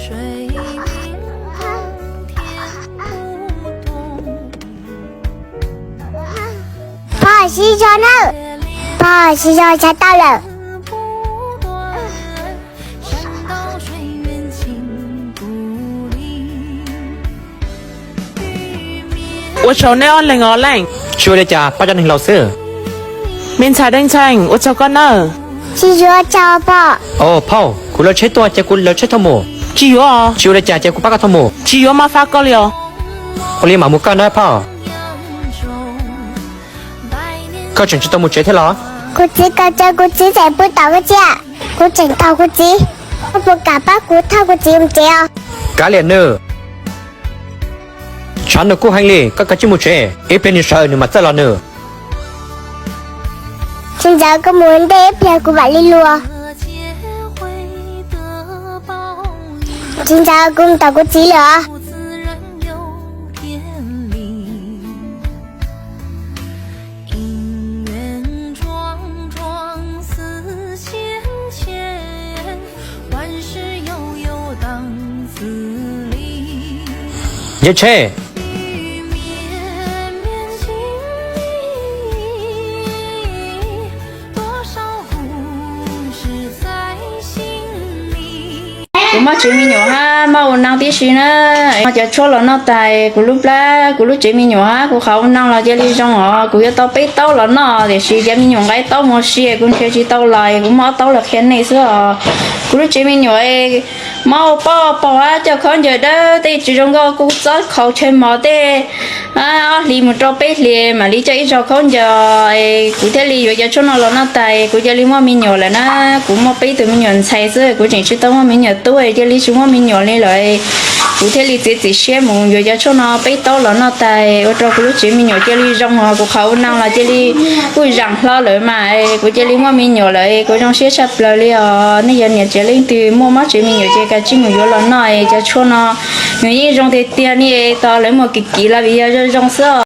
Pog, sib zog nawb. Pog, sib zog, tshav tawg lawm. Ua tsaug nej ob leeg os leej. Tsis ua li cas, pab cov neeg laus xwb. Me ntxhais Deej Ntxhee, ua tsaug koj nawb. Tsis yuav, tsaug pog. Au phauj, kuv lawv tsheb tuaj ces kuv lawv tsheb thauj mus. Tsis yuav. Tsis ua li cas ces kuv pab koj thauj mus. Tsis yuav mas fab koj li os. Ua li mam mus koj nawb phauj. Koj tseem tsis tau mus tsev thiab los? Kuv txiv kaw cawv, kuv txiv tseem pw tom kuv txiv. Kuv tseem thov kuv txiv, koj puas kam pab kuv thauj kuv txiv mus tsev os? Kav liam nws. Tshav ntuj kub heev li, koj kav tsij mus tsev, ib pliag nws sawv nws mam txawj los nws. Txiv ntxawm, koj mus ntej ib pliag kuv mam li los. Txiv ntxawm, kuv mus tom kuv txiv lawm os. Nce tsheb. Kuv muaj tsev me nyuam hab muaj ua neej tib si na. Muaj cov tshuaj los noj tas kuv lub plab, kuv lub tsev me nyuam hab kuv qhov ua neej los cia li zoo os. Kuv yuav tau peb taub los noj tiam sis cov me nyuam nqa ib taub mus ua si, kuv nrhiav tsis tau los kuv muab ob taub los qhia nej xwb os. Kuv lub tsev me nyuam mob ua poj paug hab coj khaub ncaws dawb tej tsis zoo nkauj, kua txob khaus tshav mos tej. Ob hlis mus rau peb hlis mam li coj ib zaug khaub ncaws, kuv thiaj li yuav cov tshuaj no los noj tas kuv cia li muaj me nyuam lawm na. Kuv muaj peb tug me nyuam ntxhais xwb, kuv tseem tsis tau muaj me nyuam tub, cia li tsis muaj me nyuam li lawm. Kuv thiaj li txiav txim siab mus yuav cov tshuaj no peb taub los noj tas ua rau kuv lub tsev me nyuam cia li zoo os, kuv qhov ua neej los cia li kuj zaam hlo lawm mas, kuv cia li muaj me nyuam lawm, kuv zoo siab tshaj plaws li os. Nej cov niam tsev leej twg muaj mob tsev me nyuam ces kav tsij mus yuav los noj, cov tshuaj no nws yeej zoo tiag tiag li, tos lawv muag kim kim los vim yog zoo zoo xwb os.